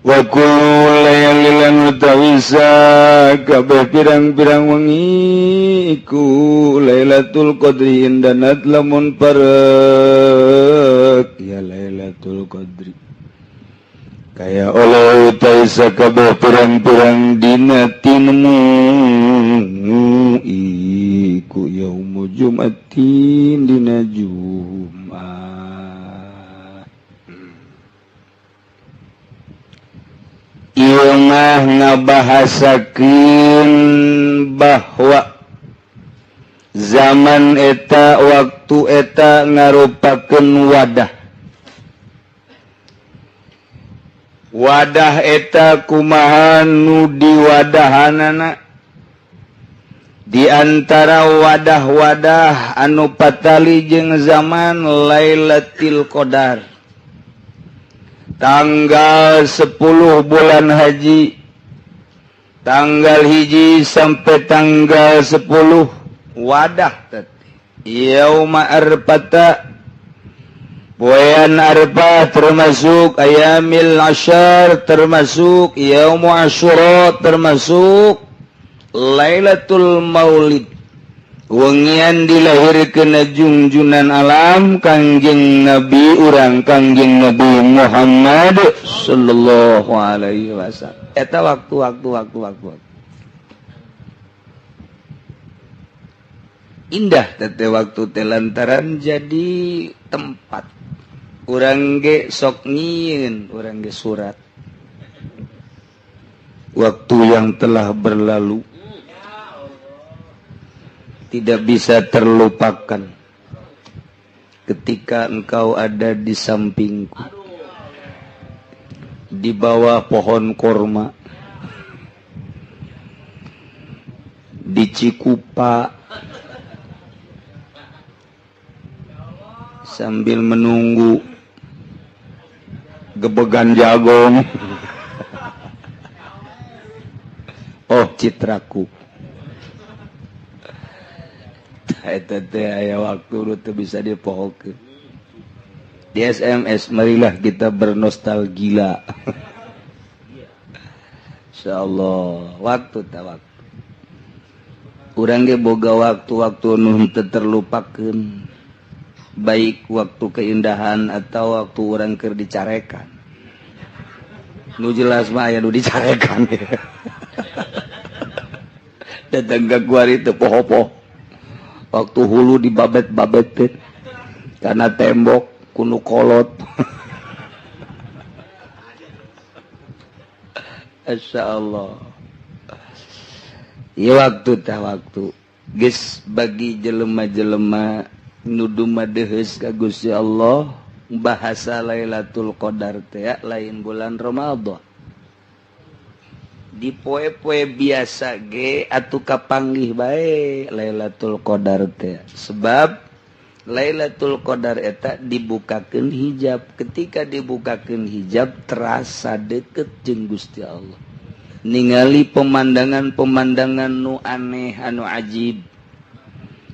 Wa kullu layalin lan utawi sakabeh pirang-pirang wengi iku Lailatul Qadri indanat lamun parek ya Lailatul Qadri kaya oleh utai sakabeh pirang-pirang dina tinemu iku yaumu Jumatin dina Jumat. Ieu mah ngabahasakeun bahwa zaman eta waktu eta ngarupakeun wadah. Wadah eta kumaha nu diwadahanana di antara wadah-wadah anu patali jeung zaman Lailatul Qadar. Tanggal 10 bulan haji, tanggal 1 sampai tanggal 10 wadah teh yauma arfata, poean Arfah termasuk ayamil asyar, termasuk yaumu asyura, termasuk Lailatul Maulid. Wengian dilahirkeun junjunan alam Kangjeng Nabi urang Kangjeng Nabi Muhammad sallallahu alaihi wasallam. Eta waktu waktu waktu waktu. Indah teh waktu teh lantaran jadi tempat urang ge sok nyieun, urang ge surat. Waktu yang telah berlalu tidak bisa terlupakan ketika engkau ada di sampingku di bawah pohon korma di Cikupa sambil menunggu gebegan jagung. Oh citraku, eta teh aya waktu teu bisa dipohokeun. Di SMS marilah kita bernostalgia. Insyaallah waktu ta waktu. Urang ge boga waktu-waktu nu teu terlupakeun. Baik waktu keindahan atau waktu urang keur dicarekan. Nu jelas mah aya nu dicarekan. Datang ka kuari teu poho-poho. Waktu hulu dibabet-babetin karena tembok kuno kolot. Masya Allah. Ya waktu tah waktu geus bagi jelema-jelema nu dumadeheus ka Gusti Allah bahasa Lailatul Qadar teh lain bulan Ramadan. Di poe-poe biasa ge atuh kapanggih bae Lailatul Qadar teh. Sebab Lailatul Qadar eta dibukakeun hijab. Ketika dibukakeun hijab terasa deket jeung Gusti Allah. Ningali pemandangan-pemandangan nu aneh anu ajib.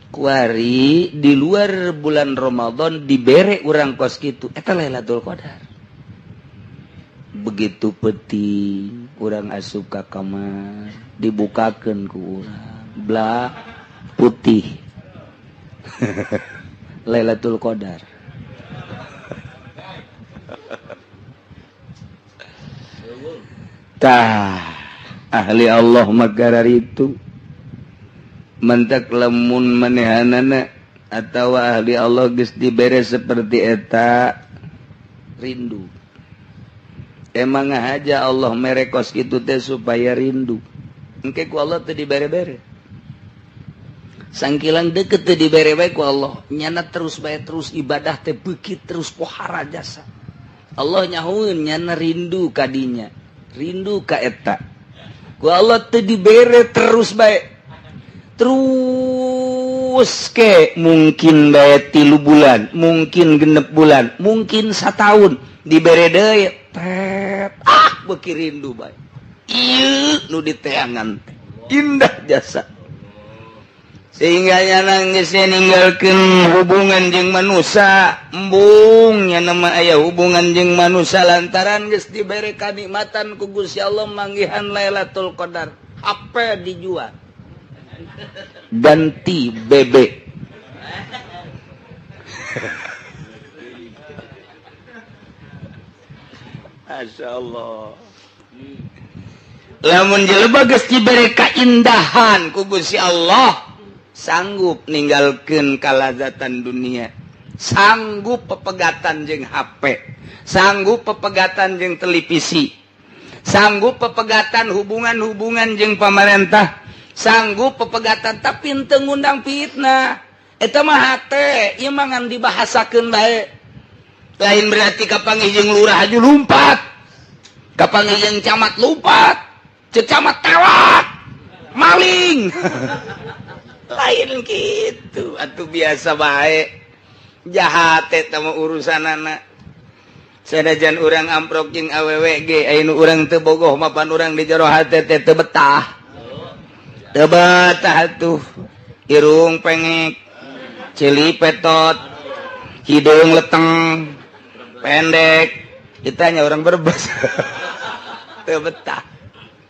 Kuari di luar bulan Ramadan dibere urang kos kitu eta Lailatul Qadar. Begitu peuting urang asup ka kamar dibukakeun ku urang bla putih. Lailatul Qadar. Tah ahli Allah magarar itu mentak lemun manehanana atawa ahli Allah geus dibere seperti eta rindu. Emang aja Allah mere kos kitu teh supaya rindu. Engke ku Allah teu dibere-bere. Sangkilang deket teu dibere bae ku Allah. Nyana terus bae terus ibadah teh beuki terus pohara jasa. Allah nyahueun nyana rindu ka dinya. Rindu ka eta. Ku Allah teu dibere terus bae. Terus ke mungkin bae 3 bulan, mungkin 6 bulan, mungkin 1 tahun dibere deui. Tet, ah beuki rindu bae. Ieu nu diteangan teh. Indah jasa. Sehingga nangis ninggalkeun hubungan jeung manusia, embung nya nama aya hubungan jeung manusia lantaran geus dibere kanikmatan ku Gusti Allah manggihan Lailatul Qadar. HP dijual, ganti BB. Masya Allah. Lamun jelema geus dibere kaindahan ku Gusti Allah, sanggup ninggalkeun kalazatan dunia, sanggup pepegatan jeung HP, sanggup pepegatan jeung televisi, sanggup pepegatan hubungan-hubungan jeung pamarentah, sanggup pepegatan tapi henteu ngundang fitnah. Eta mah hate ieu mah ngan dibahasakeun bae. Lain berarti kapanggih jeung lurah aju lumpat, kapanggih jeung camat lumpat, ceuk camat tewak maling. Lain gitu atuh, biasa bae jahat eta mah urusanana. Sanajan urang amprok jeung awewe ge, aya nu urang teu bogoh mapan urang di jero hate teh teu betah, teu betah atuh. Irung pengek, ceuli petot, hidung leteng pendek, ditanya orang Brebes teu betah,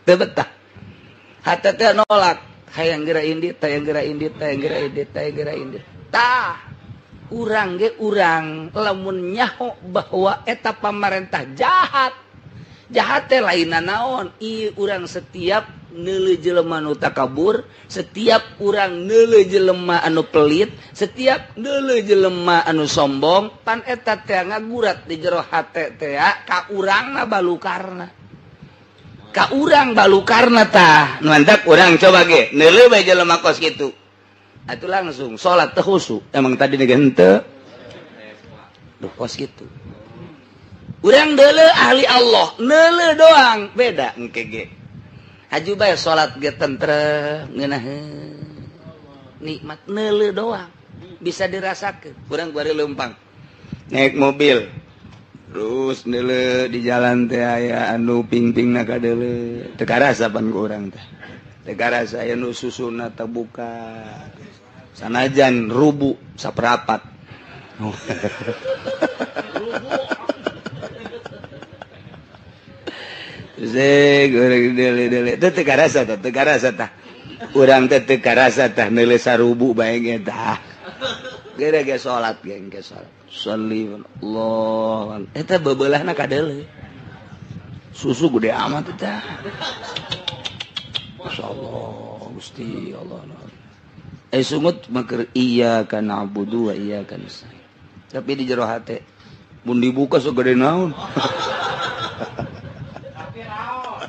teu betah. Hate teh nolak, hayang geura indit, hayang geura indit, hayang geura indit, hayang geura indit. Tah, urang ge urang lamun nyaho bahwa eta pamarentah jahat, jahat teh lain naon, ieu urang setiap neuleuh jelema nu takabur, setiap urang neuleuh jelema anu pelit, setiap neuleuh jelema anu sombong, pan eta teh ngagurat di jero hate teh ka urangna balukarna. Ka urang balukarna tah. Mantap urang coba ge neuleuh bae jelema kos kitu. Atuh langsung salat teu khusyuk. Emang tadi ge henteu. Duh kos kitu. Urang deuleu ahli Allah, neuleuh doang beda engke ge. Haju bae salat ge tentrem ngeunaheun. Nikmat neuleuh doang bisa dirasakeun. Urang bari leumpang naik mobil. Terus neuleuh di jalan teh aya anu pingpingna kadeuleu. Teu karasa pan ku urang teh. Teu karasa aya nu susuna terbuka. Sanajan rubu saperapat. Terus goreng deuleu-deuleu. Teu teu karasa tah, teu karasa tah. Urang teh teu karasa tah neuleuh sarubu bae ge tah. Geura ge salat ge engke salat. Sholli Allah. Eta bebeulahna kadeuleu. Susu gede amat eta. Masyaallah, Gusti Allah. Sungut maker iyyaka na'budu wa iyyaka nasta'in. Tapi di jero hate mun dibuka sok gede naon. Tapi raos.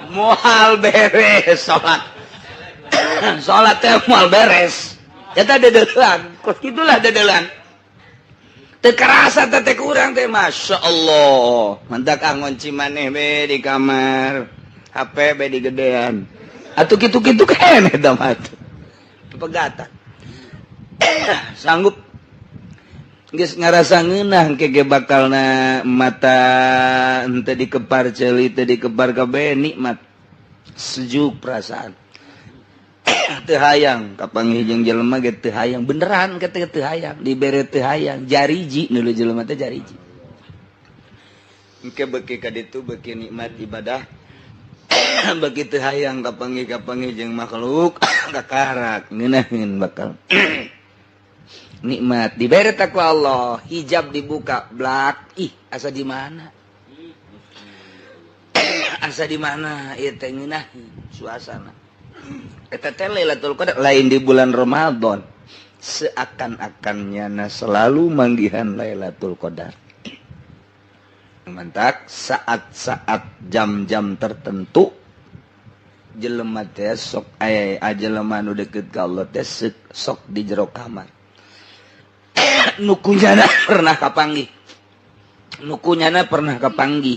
Moal beres salat. Salat teh moal beres. Eta dedeulan, kos kitulah dedeulan. Teu karasa teh teh kurang teh masyaallah. Mantak ah ngunci maneh be di kamar. HP be di gedean. Atuh kitu-kitu keneh eta mah atuh. Pegatan. Sanggup geus ngarasa ngeunah engke ge bakalna mata henteu dikepar ceuli teu dikepar kabeh nikmat. Sejuk perasaan. Teu hayang kapanggih jeung jelema ge teu hayang beneran ke teu hayang dibere teu hayang jariji nu jelema teh jariji. Engke beuki ka ditu beuki nikmat ibadah. Beuki teu hayang kapanggih jeung makhluk kakarak ngeunaheun bakal. Nikmat dibere takwa Allah, hijab dibuka blak, ih asa di mana? Asa di mana ieu teh ngeunaheun suasana. Eta teh Lailatul Qadar lain di bulan Ramadan. Seakan-akan nyana selalu manggihan Lailatul Qadar. Mantak saat-saat jam-jam tertentu jelema teh sok aya jelema nu deukeut ka Allah teh sok di jero kamar. Nukunyana pernah kapanggih. Nukunyana pernah kapanggih.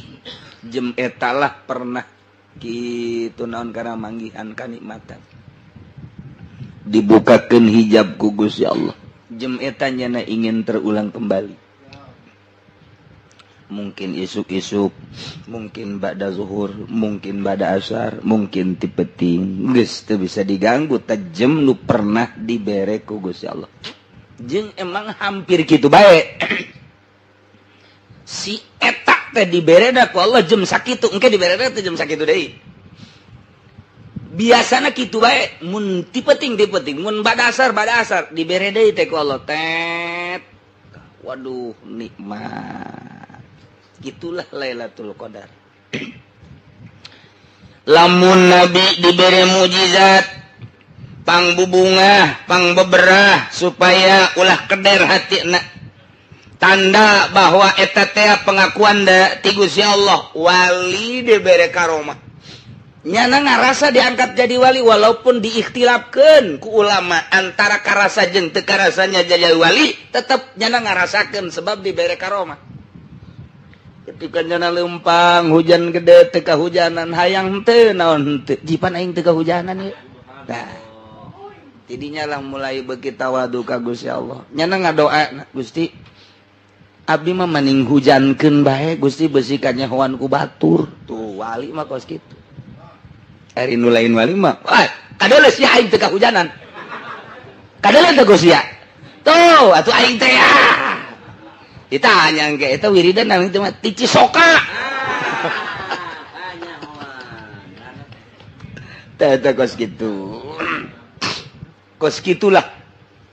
Jem etalah pernah kitu naon kana manggihan kanikmatan. Dibukakeun hijab ku Gusti Allah. Jem eta nyana ingin terulang kembali. Mungkin isuk-isuk, mungkin ba'da zuhur, mungkin ba'da asar, mungkin ti peuting. Geus teu bisa diganggu tajem nu pernah dibere ku Gusti Allah. Jeung emang hampir kitu bae. Si eta teh diberena ku Allah jam sakitu, engke diberena teh jam sakitu deui. Biasana kitu bae mun ti peuting ti peuting, mun ba'da asar ba'da asar dibere deui teh ku Allah tet. Waduh nikmat. Itulah Lailatul Qadar. Lamun Nabi diberi mujizat pang bubungah, pang beberah supaya ulah keder hatina. Tanda bahwa eta teh pengakuan da ti Gusti Allah, wali dibere karomah. Nyana ngarasa diangkat jadi wali walaupun diikhtilafkeun ku ulama antara karasa jeung teu karasanya jadi wali, tetep nyana ngarasakeun sebab dibere karomah. Ketika nyana lempang hujan gede teu kahujanan hayang teu naon teu jipan aing teu kahujanan ieu. Nah, tidinya lah mulai beuki tawadu ka Gusti Allah. Nyana ngadoa, Gusti abdi mah mending hujankeun bae Gusti besi kanyahoan ku batur. Tuh wali mah kos kitu. Ari nu lain wali mah, wah kadeuleu sia aing teu kahujanan. Kadeuleu teu Gusti ya. Tuh atuh aing teh ya. Ditanya engke eta wiridan nang teh mah ti Cisoka. Teh teh kos kitu. Kos kitulah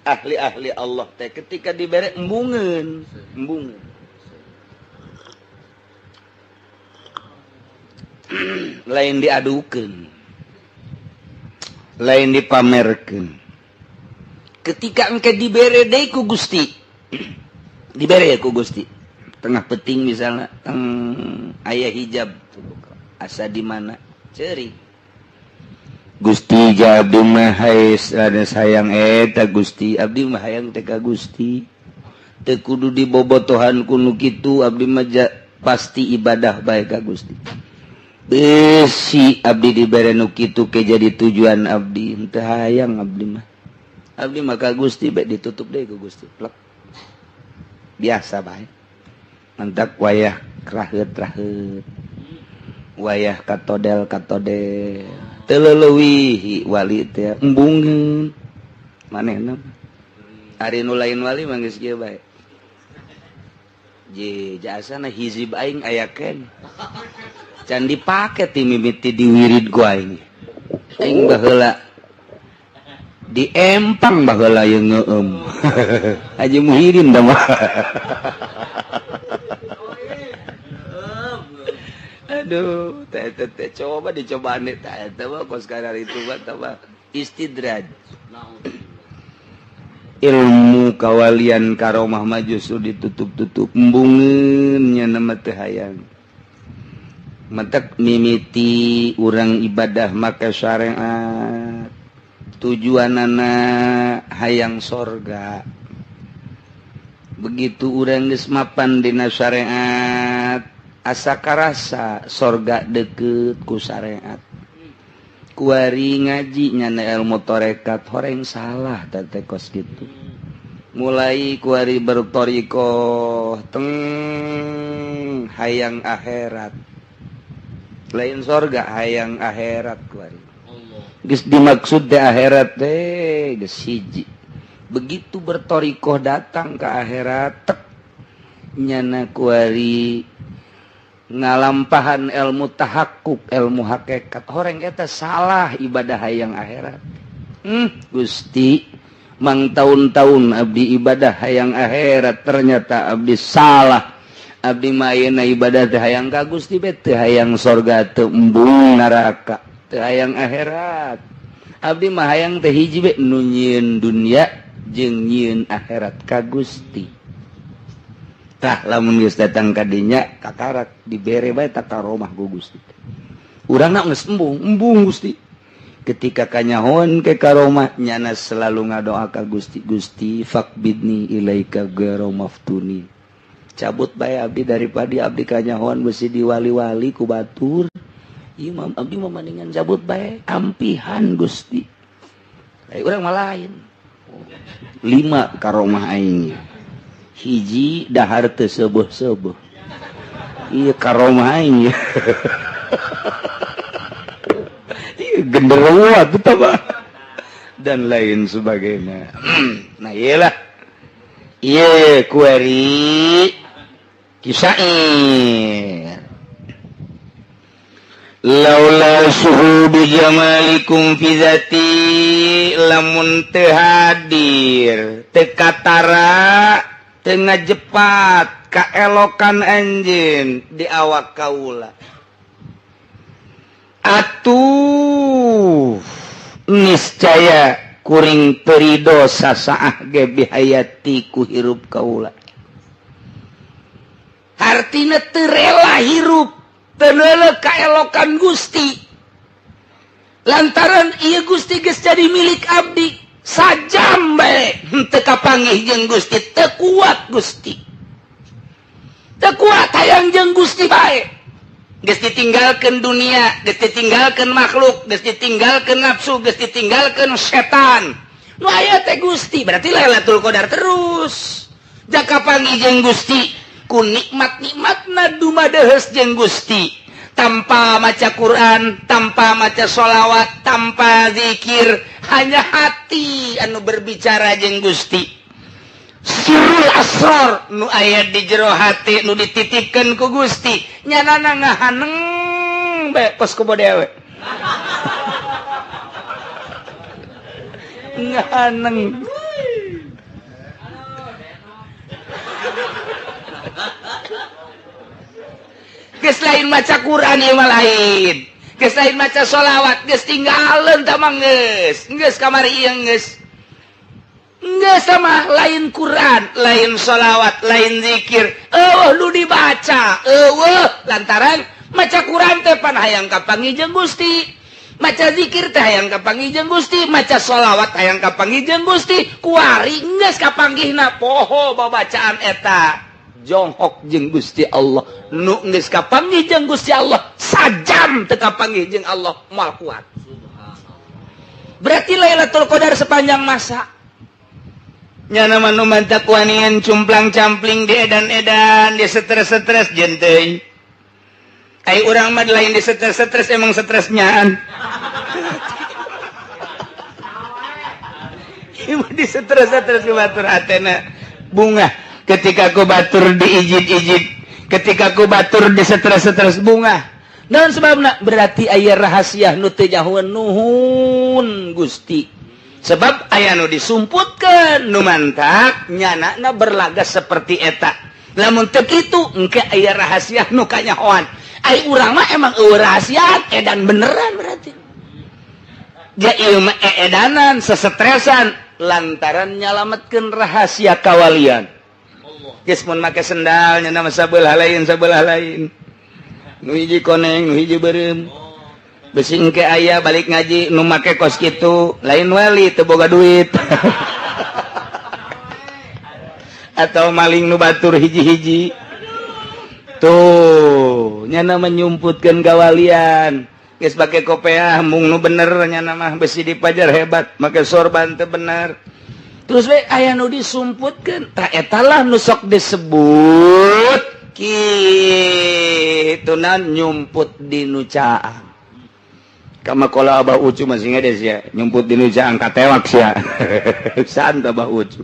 ahli-ahli Allah teh ketika dibere embungeun, embungeun. Lain diadukeun. Lain dipamerkeun. Ketika engke dibere deui ku Gusti. Dibere ku Gusti. Tengah peting misalnya, teng aya hijab asa di mana ceurik. Gusti ja abdi mah ada sayang eta Gusti, abdi mah hayang teh ka Gusti. Teu kudu dibobotohan ku nu kitu, abdi mah pasti ibadah bae ka Gusti. Besi abdi dibere nu kitu ke jadi tujuan abdi, henteu hayang abdi mah. Abdi mah ka Gusti bae ditutup deui ku Gusti. Plek. Biasa bae. Mantak wayah raheut-raheut. Wayah katodel-katodel. Teu leuwih wali teh embungeun. Manehna. Ari nu lain wali mah geus kieu bae. Je jasana hizib aing aya ken. Can dipake ti mimiti diwirid ku aing. Aing baheula di empang baheula ye ngeueum. Haji Muhyiddin da mah. Aduh, teh teh coba dicobaan teh eta mah kos kadar itu mah tah istidraj. Ilmu kawalian karomah mah justru ditutup-tutup embungeun nya mah teu hayang. Matak mimiti urang ibadah make syariat. Tujuanana hayang sorga. Begitu urang geus mapan dina syariat, asa karasa sorga deket ku syariat. Kuari ngaji nyana ilmu tarekat horeng salah teh kos kitu. Mulai kuari bertorikoh teng hayang akhirat. Lain sorga hayang akhirat kuari. Geus dimaksud di akhirat teh geus hiji. Begitu bertorikoh datang ke akhirat tek nyana kuari ngalampahan ilmu tahakkuk, ilmu hakikat. Horeng eta salah ibadah hayang akhirat. Gusti, mang tahun-tahun abdi ibadah hayang akhirat ternyata abdi salah. Abdi mah ayeuna ibadah teh hayang ka Gusti be teu hayang sorga teu embung neraka. Teu hayang akhirat. Abdi mah hayang teh hiji be nu nyieun dunya jeung nyieun akhirat ka Gusti. Tah lamun geus datang ka dinya kakarak dibere bae tak karomah ku Gusti. Urangna geus embung, embung Gusti. Ketika kanyahoan ke karomah nyana selalu ngadoa ka Gusti, Gusti fakbidni ilaika ghairu maftuni. Cabut bae abdi daripada abdi kanyahoan besi diwali-wali ku batur. Imam abdi mah mendingan cabut bae ampihan Gusti. Lain urang mah lain. 5 karomah aing. Hiji dahar teu seubuh-seubuh. Iya karomah aing. Iya genderuwo atuh tah dan lain sebagainya. Nah iyalah. Iya kuari kisair. Laula suhudu jamalikum fi zati lamun teu hadir teu katara teu ngajepat kaelokan anjeun di awak kaula atuh niscaya kuring teu rido sasaah ge bihayati ku hirup kaula. Hartina teu rela hirup teu leuleuh kaelokan Gusti lantaran ieu Gusti geus jadi milik abdi sajam bae henteu kapanggih jeung Gusti teu kuat Gusti teu kuat hayang jeung Gusti bae geus ditinggalkeun dunia geus ditinggalkeun makhluk geus ditinggalkeun nafsu geus ditinggalkeun setan nu aya teh Gusti berarti Lailatul Qadar terus jaka panggih jeung Gusti ku nikmat-nikmatna dumadeheus jeung Gusti tanpa maca Quran tanpa maca sholawat tanpa zikir hanya hati anu berbicara jeung Gusti sirrul asror nu aya di jero hati nu dititipkeun ku Gusti nyanana ngahaneng bae kos kubo dewe ngahaneng. Geus lain maca Quran ieu mah lain. Geus lain maca sholawat, geus tinggalkeun tah mah geus. Geus kamari ieu geus. Geus mah lain Quran, lain sholawat, lain zikir. Eueuh nu dibaca, eueuh lantaran maca Quran teh pan hayang kapanggih jeung Gusti. Maca zikir teh hayang kapanggih jeung Gusti, maca sholawat hayang kapanggih jeung Gusti. Kuari geus kapanggihna poho babacaan eta. Jonghok jeung Gusti Allah nu geus kapanggih jeung Gusti Allah sajam teu kapanggih jeung Allah moal kuat. Berarti Lailatul Qadar sepanjang masa. Nyana mah nu mantak wanian cumplang-campling di edan-edan di stres-stres jeung teuing. Ai urang mah lain di stres-stres emang stresnyaan. Ieu di stres-stres ku batur hatena bunga. Ketika ku batur diijid-ijid, ketika ku batur di stres-stres bunga. Dan sebabna berarti aya rahasia nu teu nyahoeun nuhun Gusti. Sebab aya nu disumputkeun nu mantak nyanana berlaga seperti eta. Lamun teu kitu engke aya rahasia nu kanyahoan. Ai urang mah emang eueuh rahasia edan beneran berarti. Ja ieu mah eedanan sesetresan lantaran nyalametkeun rahasia kawalian. Geus mun make sendal nya nama sabelah lain nu hiji koneng nu hiji beureum besi engke aya balik ngaji nu make kos kitu lain wali teu boga duit atau maling nu batur hiji-hiji tuh nya nama nyumputkeun kawalian geus pake kopeah mung nu bener nya nama besi dipajar hebat make sorban teu bener. Terus we aya nu disumputkeun tah eta lah nu sok disebut kitu na nyumput di nu caang. Kama qala Abah Ucu masih ngade sia nyumput di nu caang katewak sia. Saan Abah Ucu.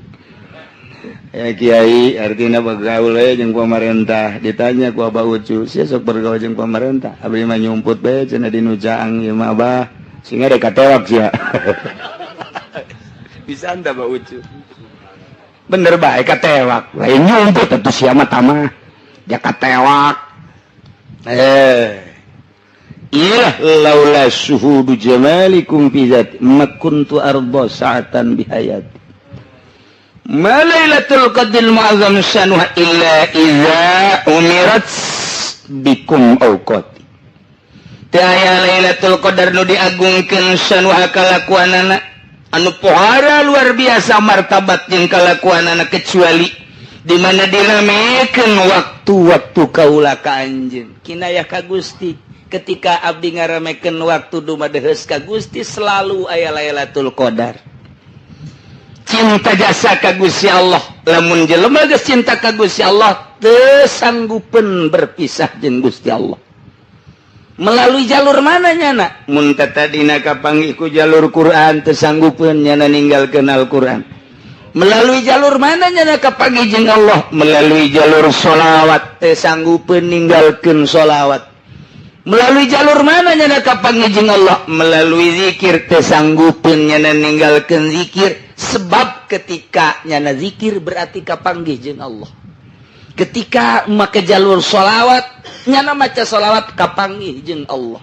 Ya kiai artina bergaul we jeung pamarentah ditanya ku Abah Ucu sia sok bergaul jeung pamarentah abdi mah nyumput bae cenah di nu caang ieu mah Abah sing ngade katewak sia. Bisa anda Pak Ucu bener baik katewak lain nyumput atuh sia mah tamah dia katewak iyalah laula syuhudu jamalikum fi zati ma kuntu arda sa'atan bihayati ma lailatul qadril mu'azzam syanuha illa idza umirat bikum awqati. Teu aya Lailatul Qadar nu diagungkeun syanuha kalakuanana anu pohara luar biasa martabat jeung kalakuanana kecuali di mana diramekeun waktu-waktu kaula ka anjeun. Kinayah ka Gusti ketika abdi ngaramekeun waktu dumadeheus ka Gusti selalu aya Lailatul Qadar. Cinta jasa ka Gusti Allah. Lamun jelema geus cinta ka Gusti Allah, teu sanggupeun berpisah jeung Gusti Allah. Melalui jalur mana nyana? Mun tadina kapanggih ku jalur Quran, teu sanggupeun nyana ninggalkeun Al-Quran. Melalui jalur mana nyana kapanggih jeung Allah? Melalui jalur sholawat, teu sanggupeun ninggalkeun sholawat. Melalui jalur mana nyana kapanggih jeung Allah? Melalui zikir, teu sanggupeun nyana ninggalkeun zikir. Sebab ketika nyana zikir berarti kapanggih jeung Allah. Ketika make jalur sholawat, nyana maca sholawat kapanggih jeung Allah.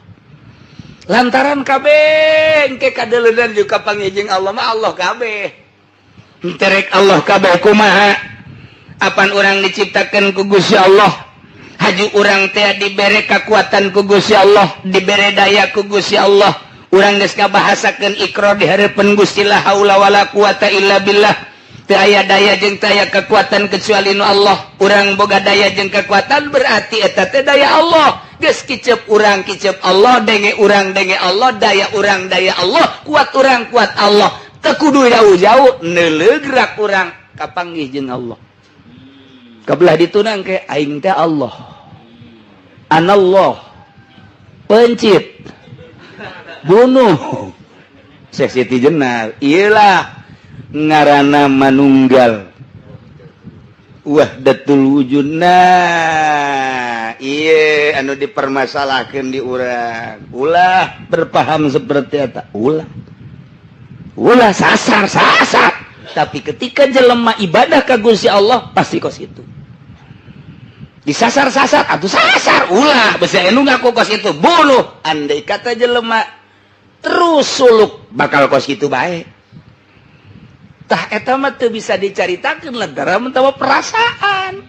Lantaran kabeh engke kadeleunan juga kapanggih jeung Allah mah, Allah kabeh. Terek Allah kabeh kumaha? Apan urang diciptakan ku Gusti Allah, haju urang teh dibere kekuatan ku Gusti Allah, dibere daya ku Gusti Allah. Urang geus ngabahasakeun ikrar di hareupeun Gusti, la haula wala quwata illa billah. Teu aya daya jeung teu aya kekuatan kecuali nu Allah. Urang boga daya jeung kekuatan berarti eta teh daya Allah. Geus kicep urang kicep Allah, denge urang denge Allah, daya urang daya Allah, kuat urang kuat Allah. Teu kudu jauh-jauh, neuleugrak urang kapanggih jeung Allah. Kabelah ditunang ke aing teh Allah, anallah, pencit bunuh. Syekh Siti Jenar iyalah ngarana manunggal wahdatul wujud. Nah, iya, anu dipermasalahkan di urang, ulah berpaham seperti eta, ulah ulah sasar sasar. Tapi ketika jelema ibadah ka Gusti Allah pasti kos itu disasar-sasar atau sasar, ulah besi anu ngaku kos itu bunuh. Andai kata jelema terus suluk bakal kos itu baik. Tah, eta mah teu bisa dicaritakeun lantaran tawa perasaan.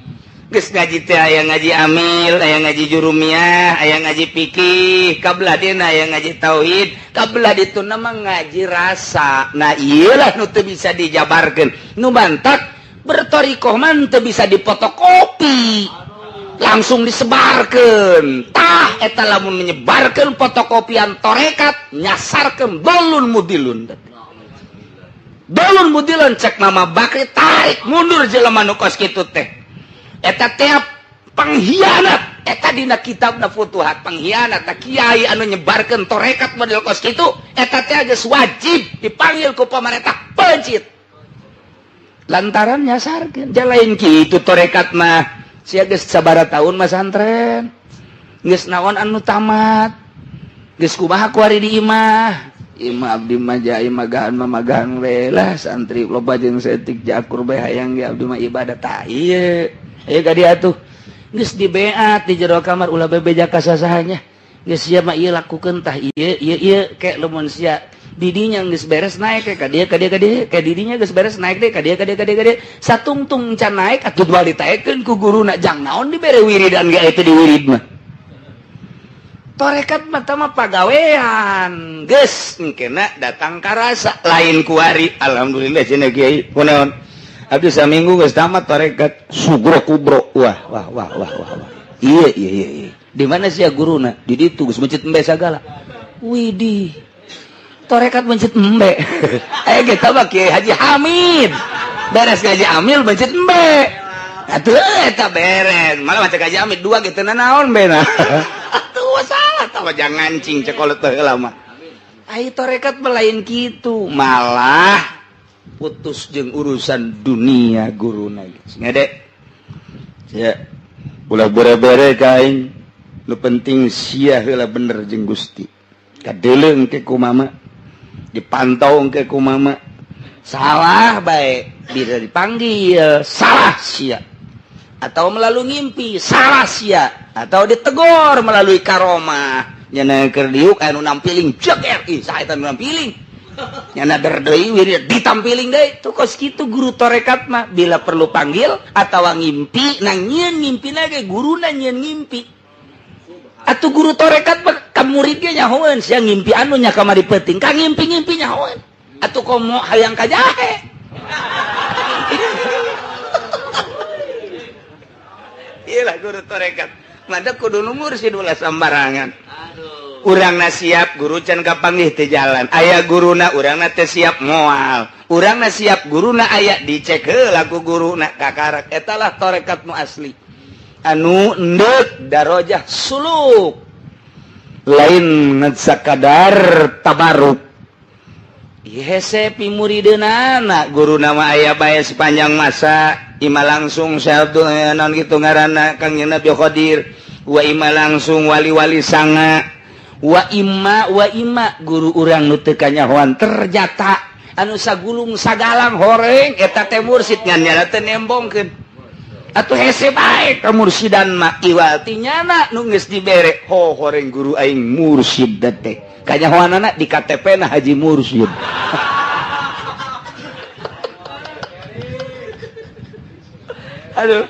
Geus ngaji teh aya ngaji amil, aya ngaji jurumiyah, aya ngaji fikih, kabelah dina aya ngaji tauhid, kabelah ditu mah ngaji rasa. Nah, iyalah nu teu bisa dijabarkeun. Nu bantak bertorikoh mah teu bisa dipotokopi, langsung disebarkan. Tah, eta lamun menyebarkan fotokopian torekat nyasarkeun, dolun mudilun, dolun mudilun. Cek Mama Bakri, tarik mundur jelema nu kos kitu teh, eta tiap pengkhianat. Eta dina kitabna Futuhat, pengkhianat. Ta kiai anu nyebarkeun torekat model kos kitu, eta teh geus wajib dipanggil ku pemerintah, pencit, lantaran nyasarkeun. Jalain kitu torekat mah. Sia geus sabaraha tahun masantren, geus naon anu tamat, geus kumaha kuari di imah? Imah abdi mah ja magahan mah magahan we lah, santri loba jeung setik jakur bae, hayang ge abdi mah ibadah. Tah, ieu aya ka dieu atuh geus dibeat di jero kamar, ulah bebeja ka sasahanya. Geus sia mah ieu lakukeun, tah ieu ieu ieu. Kek lamun sia didinya geus beres naik ka dieu ka dieu ka dieu, ka didinya geus beres naik deh ka dieu ka dieu ka dieu ka dieu, satungtung can naik atuh dua ditaekeun ku guruna. Jang naon dibere wiridan ge itu di wirid mah? Torekat mah mah pagawean, geus engkena datang karasa lain kuari. Alhamdulillah cenah kiai, kunaon abdi saminggu geus tamat torekat sugro kubro. Wah wah wah wah wah wah, iya iya iya iya. Di mana sih ya guruna? Di ditu geus mencit embe sagala. Widih, torekat mencit embe. Eh, kita mah Kiai Haji Hamid beres ngaji amil mencit embe atuh eta beres. Malah maca Haji Hamid dua gitu naon bena atuh salah tahu jangan cing cekolot teh lama. Ai torekat melain gitu malah putus jeung urusan dunia guruna geus ngede sia ulah bere-bere ka aing. Nu penting sia heula bener jeung Gusti, kadeuleu ke ku mama, dipantau ke ku mama. Salah baik bisa dipanggil, salah sia, atau melalui ngimpi, salah sia, atau ditegur melalui karomah. Nyana keur diuk anu nampiling jeger, ih saha eta nu nampiling? Nyana der deui wirid ditampiling deui. Tuh kos kitu guru torekat mah, bila perlu panggil atau ngimpi. Nah, nyieun ngimpina ge guruna nyieun ngimpi atuh. Guru torekat mah ka murid ge nyahoeun, sia ngimpi anu nya kamari peuting ka ngimpi-ngimpi nyahoeun atuh, komo hayang ka jahe. Iyalah guru torekat mada kudu nu mursid, ulah sembarangan. Urangna siap, guru can kapanggih teh jalan. Aya guruna, urangna teh siap moal. Urangna siap, guruna aya, dicek heula ku guruna kakarak. Eta lah tarekat nu asli, anu endek darajah suluk, lain sakadar tabaruk. Hese pimurideunana, guru nama aya bae sepanjang masa. Ima langsung Syekh Abdul naon kitu ngaranna, Kang Nabi Qadir, wa ima langsung wali-wali sanga, wa imma wa imma guru urang nu teu kanyahoan terjata, anu sagulung sagalang horeng eta teh mursid, ngan nyana teu nembongkeun. Atuh hese bae kamursidan mah iwal ti nyana nu geus dibere. Ho horeng guru aing mursid teh kanyahoanana di KTP na Haji Mursid. Aduh,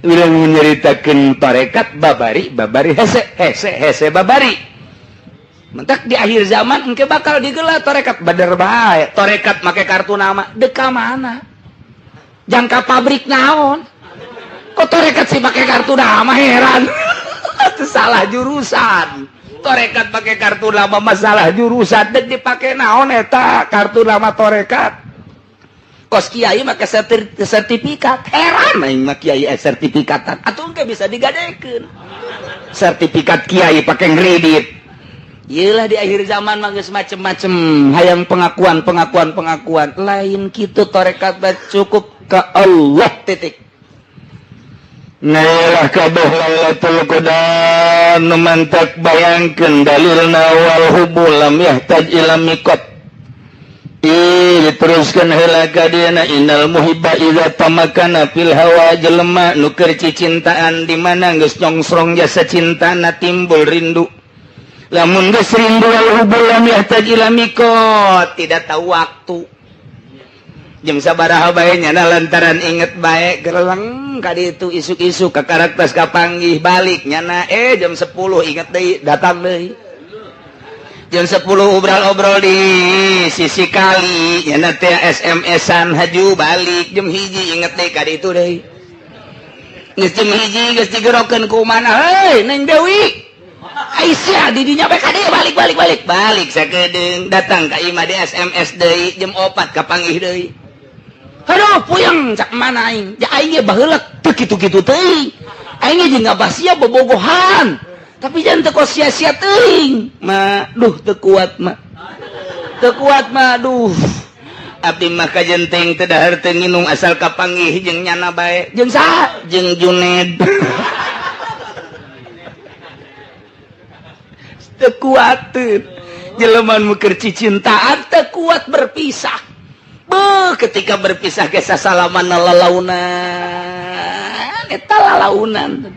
urang nyaritakeun tarekat babari babari hese hese hese babari. Mentak di akhir zaman engke bakal digelar tarekat badar bae, tarekat make kartu nama deka mana jangka pabrik naon kok tarekat sih make kartu nama, heran. Itu salah jurusan. Torekat pakai kartu nama masalah jurusan dan dipakai naon eta kartu nama torekat. Kos kiai make sertifikat, heran aing mah kiai sertifikatan atuh engke bisa digadekeun sertifikat kiai pakai kredit. Iyalah, di akhir zaman mah geus macem-macem hayang pengakuan pengakuan pengakuan. Lain kitu torekat, cukup ke Allah titik. Nailah kabeh Lailatul Qadar nu mantak bayangkeun dalilna wal hubbu lam yahtaj ila miqat. Ih, diteruskan heula ka dieuna, innal muhibba idza tamakana fil hawa, jelema nu keur cicintaan di mana geus nyongsrong jasa cintana timbul rindu. Lamun geus rindu, wal hubbu lam yahtaj ila miqat, tidak tahu waktu. Jam sabaraha bae nyana lantaran inget bae gereleng ka ditu isuk-isuk ka karakter kapanggih balik nyana, jam 10 inget deui, datang deui jam 10, obrol-obrol di sisi kali nyana teh, SMS-an haju balik. Jam 1 inget deui, ka ditu deui. Geus jam 1 geus digerokeun ku mana, "Hei, Neng Dewi Aisyah," di dinya bae ka dieu, balik balik balik balik sakedeung, datang ka imah di SMS deui. Jam 4 kapanggih deui. "Aduh, puyeng," cak mana aing. Ya aing ge baheula teu kitu-kitu teuing. Aing ge jeung abah sia bobogohan. Tapi jangan teu kos sia-sia teuing. Ma, duh teu kuat ma. Teu kuat ma, duh. Abdi mah kajenteng teu dahar teu nginum asal kapanggih jeung nyana bae. Jeung saha? Jeung Juned. Teu kuat teu. Jelema nu keur cicintaan teu kuat berpisah. Beuh, ketika berpisah ge sasalaman lalaunan, eta lalaunan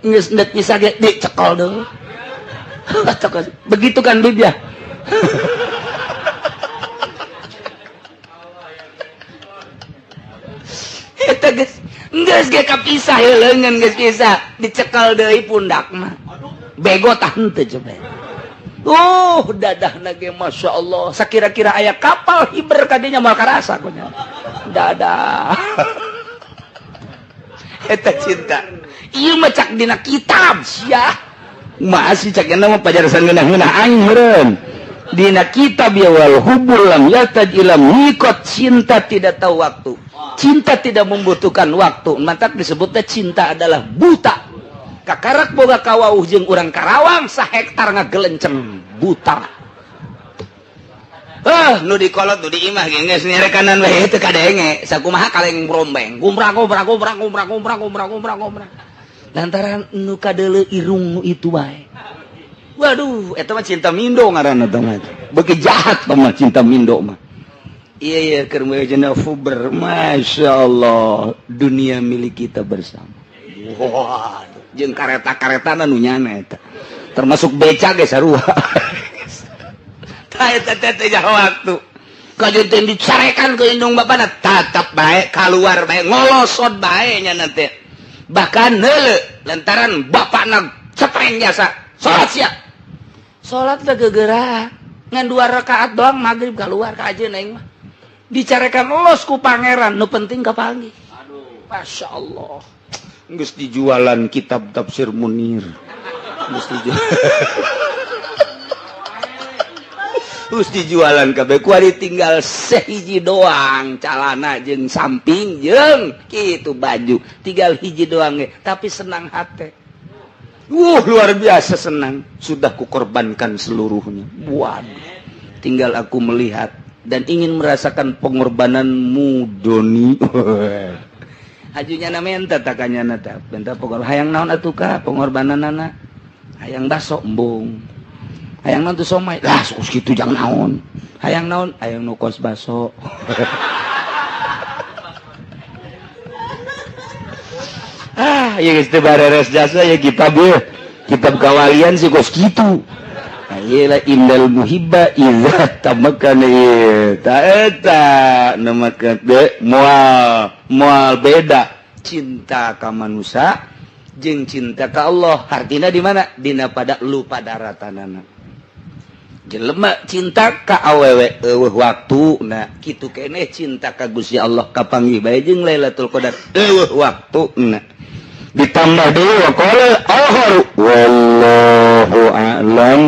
geus endek pisah ge dicekal deui. Begitu kan, Bib, ya? Eta geus geus ge kapisah ye leungeun geus pisah dicekal deui pundak mah bego tah henteu coba. Dadah nage Masya Allah, sakira-kira aya kapal hiber kadinya moal karasa kunya dadah. Eta cinta ieu mah cak dina kitab sia masih cak nya mah pajarsan ngeunah-ngeunah aing meureun dina kitab ya, wal hubbul lam yataj ila miqat, cinta tidak tahu waktu, cinta tidak membutuhkan waktu. Mantak disebutnya cinta adalah buta. Kakarak boga kawauh jeung urang Karawang sahektar ngagelenceng buta. Nu dikolot nu di imah ge geus nyerekanan bae teu kadenge sakumaha kaleng brombeng gumrang gumrang gumrang gumrang gumrang gumrang gumrang gumrang lantaran nu kadeuleu irung nu itu bae. Waduh, eta mah cinta mindo ngaranna teh mah. Beuki jahat teh mah cinta mindo mah. Iya iya keur meujeuhna fuber, masyaallah, dunia milik kita bersama. Waduh, jeung kareta-karetana nu nyana eta. Termasuk beca ge sarua. Tah eta teh teh waktu. Kajeun dicarekan ke indung bapana tatap bae kaluar bae ngolosot bae nya teh. Bahkan heuleu lantaran bapakna cepreng jasa salat sia. Salat teh gegeura ngan 2 rakaat doang maghrib keluar ka ajeun aing mah. Dicarekan los ku pangeran nu penting kapanggih. Aduh, Masya Allah. Geus dijualan kitab tafsir Munir. Geus dijual. Terus dijualan kabeh, kuari tinggal sehiji doang, calana jeung samping jeung kitu baju, tinggal hiji doang ge, tapi senang hati. Luar biasa senang, sudah kukorbankan seluruhnya. Waduh, tinggal aku melihat dan ingin merasakan pengorbananmu, Doni. Hajunya na menta takanya na ta minta pengor hayang naon atuh ka pengorbanan anak, hayang baso embung, hayang naon tuh, somai lah, sok kitu jangan naon, hayang naon, hayang nu kos baso. Ah ya geus teu bareres jasa ya kitab ya kitab kawalian sih kos kitu. Iyalah, innal muhibba idza tamakkana ta eta nu de moal moal beda cinta ka manusia jeung cinta ka Allah. Artina di mana? Dina pada lupa daratanana. Jelema cinta ka awewe eueuh waktu. Nah, kitu keneh cinta ka Gusti Allah, kapanggih bae jeung Lailatul Qadar, eueuh waktu. Nah, ditambah deui wa qala akharu wallahu a'lam.